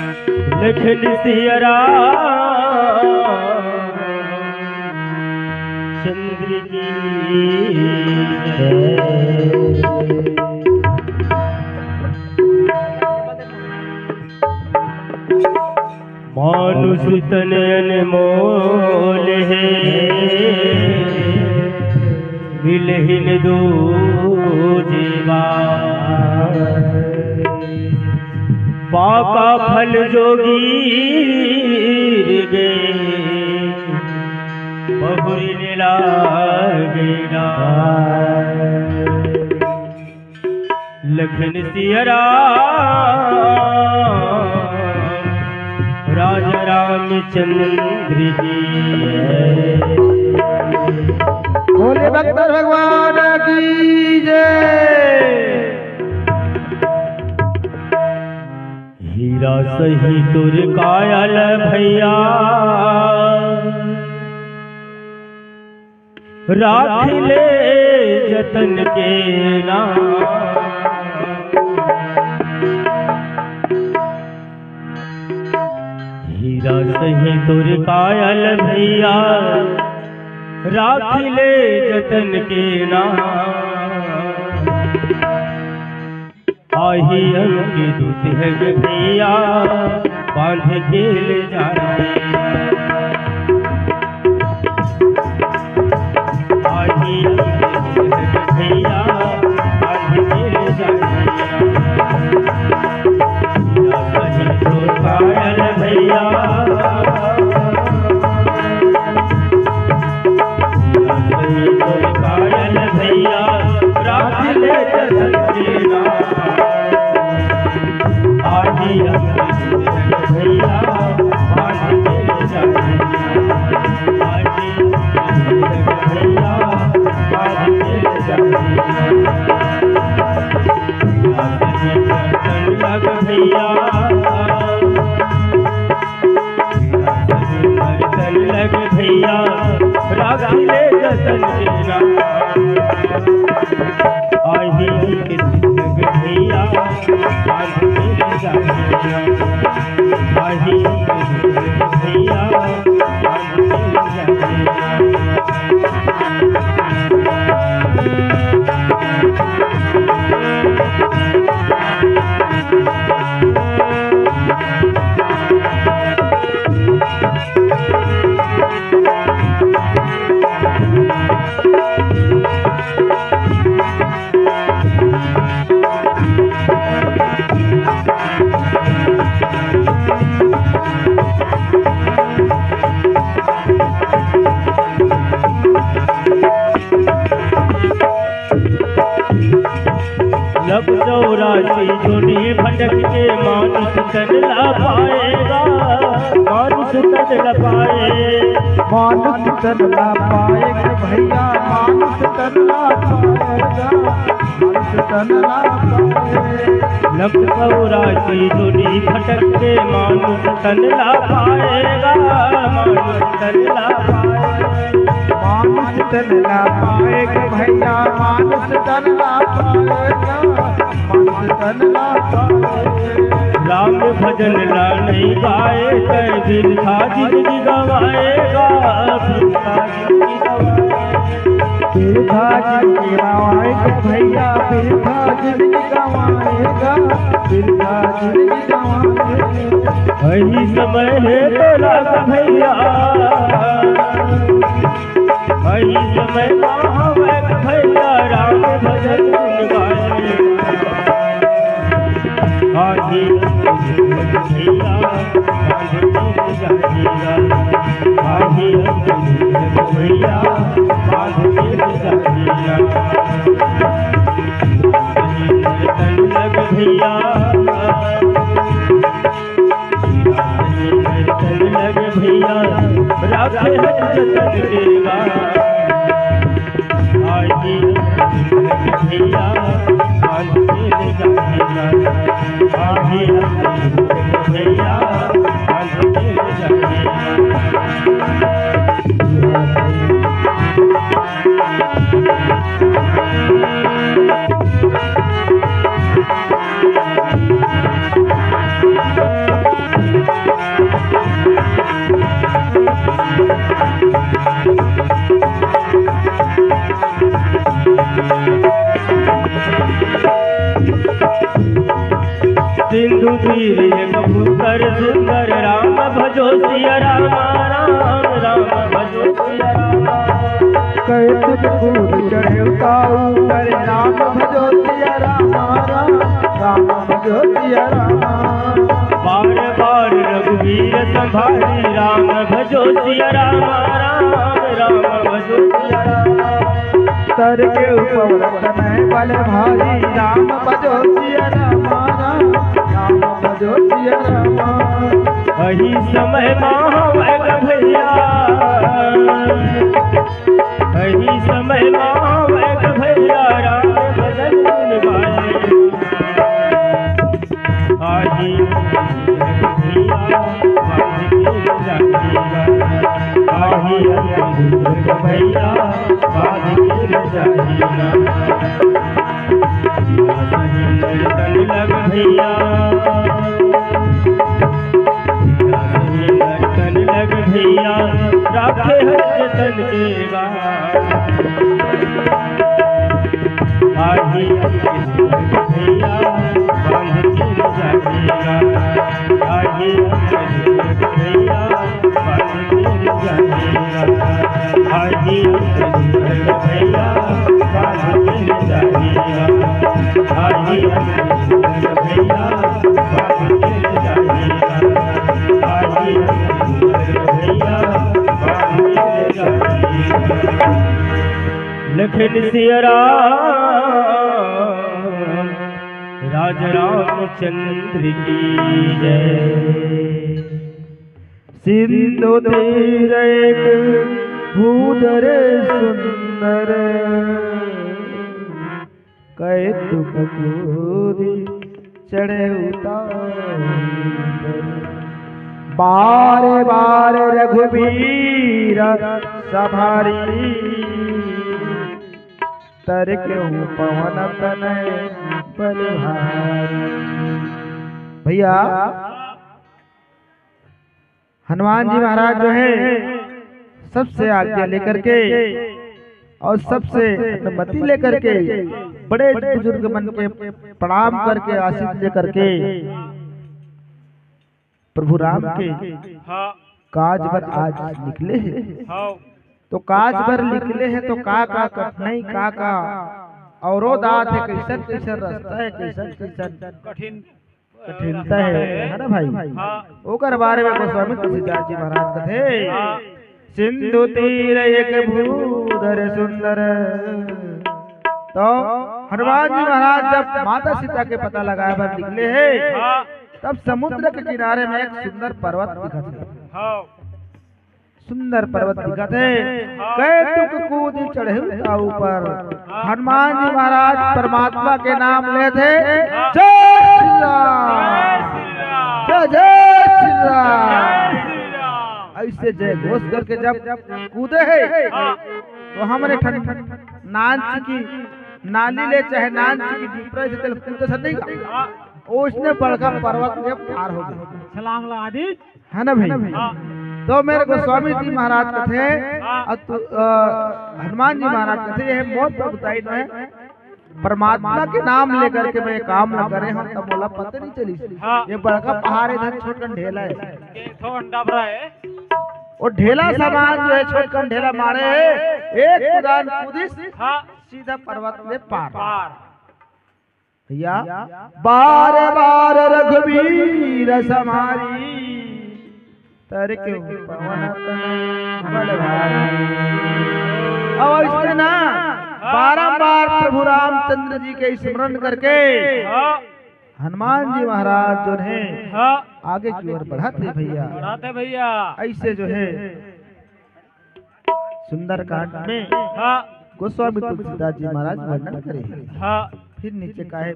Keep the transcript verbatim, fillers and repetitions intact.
लखन सिया राम चंद्र की जय। मानुष तन अनमोल हे, मिलहिन दूजे बार। पाका फल जो गिर गे, बहुरिन लागे डार। लखन सिया राम, राजा रामचंद्र की जय। भोले भक्त भगवान की जय। हीरा सही तोर काया ल भैया, राख ले जतन के ना। हीरा सही तोर काया ल भैया, राख ले जतन के ना। आही अंक दूत हे गे भैया, बांध के ले जाए। आही अंक दूत हे गे भैया, बांध के ले जाए। या कहीं तो कायल भैया, या कहीं तो कायल भैया, राख ले जतन के ना। आही भैया, बांध के ले जाए। आही भैया, बांध के ले जाए। लग भैया, लग भैया, राख ले जतन के ना। आही लग भैया, बांध के ले जाए। आही लग भैया, बांध के ले जाए। लख चौरासी जोनी भटक के मानुष तन ला पाएगा, मानुष तन ला पाए। मानुष तन ला पाएगा भैया, मानुष तन ला पाएगा, मानुष तन ला पाए। लख चौरासी जोनी भटक के मानुष तन ला पाएगा, मानुष तन ला पाए। मानुष तन ला पाएगा भैया, मानुष तन ला पाएगा, मानुष तन ला पाएगा। राम भजन ला नहीं गाए, तै बिरथा जिंदगी गवाएगा, बिरथा जिंदगी गवाएगा। बिरथा जिंदगी गवाएगा भैया, बिरथा जिंदगी गवाएगा, बिरथा जिंदगी गवाएगा। अही समय हे तोला भैया, अही समय आवे भैया, राम भजन गुन गाए। आही भैया, बांध के ले जाएगा। आही भैया, बांध के ले जाएगा। तन लग भैया, तन लग भैया, राखे है जतन के ना। आही भैया, बांध के ले जाएगा। आही भैया, बांध के ले जाएगा। वीर एक भूधर सुंदर राम भजो सिया राम, राम राम भजो सिया राम। कैतुक कूद चढ़े उताऊ कर राम भजो सिया राम, राम राम भजो सिया राम। बार बार रघुवीर संभारी राम भजो सिया राम, राम राम भजो सिया राम। तर के उपवर तनय बल भारी राम भजो सिया राम, राम राम भजो सिया राम। वही समय महावैग भैया, वही समय महावैग भैया राम भजन गुण गाए। आही भैया बांध के जाएगा, आही भैया बांध के जाएगा। लग भैया, लग भैया, राखे हर जतन के बा। आही भैया, बांध के जाएगा। आही भैया, बांध के जाएगा। आही भैया, बांध के जाएगा। आही भैया, बांध के जाएगा। आही भैया, बांध के जाएगा। लखन सिया राम, राजा रामचंद्र की जय। सिंधु तीर एक भूधर सुंदर, कैतुक कूद चढ़े उतार। बार बार रघुवीर संभारी, तर केहू पवन तनय बल भारी। भैया, हनुमान जी महाराज जो है, सबसे आज्ञा लेकर के और सबसे अनुमति लेकर के, बड़े बुजुर्ग मन के प्रणाम करके, आशीष लेकर के प्रभु राम के हाँ। काज बर आज निकले हे। हाँ। तो काज बर निकले हे तो का का कठिनाई, का का अवरोध आत हे, कैसन कैसन रास्ता हे, कैसन कैसन कठिन कठिनता हे, है ना भाई? हाँ। ओकर बारे में गोस्वामी तुलसीदास जी महाराज कथे, हाँ। सिंधु तीर एक भूधर सुंदर। तो हनुमान जी महाराज जब माता सीता के पता लगाए बर निकले हे, हाँ। तब समुद्र के किनारे में एक सुंदर पर्वत दिखत हे। हाँ। सुंदर पर्वत दिखत हे। हाँ। कैतुक कूद चढ़े उता ऊपर। हाँ। हनुमान जी महाराज परमात्मा के नाम लेथे। हाँ। जय श्री राम। जय श्री राम। जय जय श्री राम। जय श्री राम। ऐसे जय घोष करके जब कूदे हे, हाँ। तो हमरे ठन नांच की नाली ले चाहे नांच की डिपरा से तेल कूदे से नहीं का? हाँ। ओसने बड़का पर्वत ले पार हो गे। छलांग लगा दी। है ना भाई? हाँ। तो मेरे गोस्वामी जी महाराज कथे, हाँ। अउ तू, अ, हनुमान जी महाराज कथे, ये मोर प्रभुताई नोहे, परमात्मा के नाम लेकर के मैं काम न करे हूँ, तब मोला पता नहीं चली। हाँ। ये बड़का पहाड़ हे, इधर छोटकन ढेला हे। ये थोड़ा डबरा हे। वो ढेला समान जो हे, छोटकन ढेला मारे हे, एक कुदान कूदिस, हाँ। सीधा पर्वत ले पार। पार। भैया, बार बार रघुवीर संभारी, तर केहू पवन तनय बल भारी। अब इसने ना बारंबार प्रभु रामचंद्र जी के स्मरण करके हाँ। हनुमान जी महाराज जो हे हाँ। आगे की ओर बढ़त हे भैया। बढ़त हे भैया। ऐसे जो हे सुंदरकांड में हाँ। गोस्वामी तुलसीदास जी महाराज वर्णन करे हे। हाँ। फिर नीचे का हे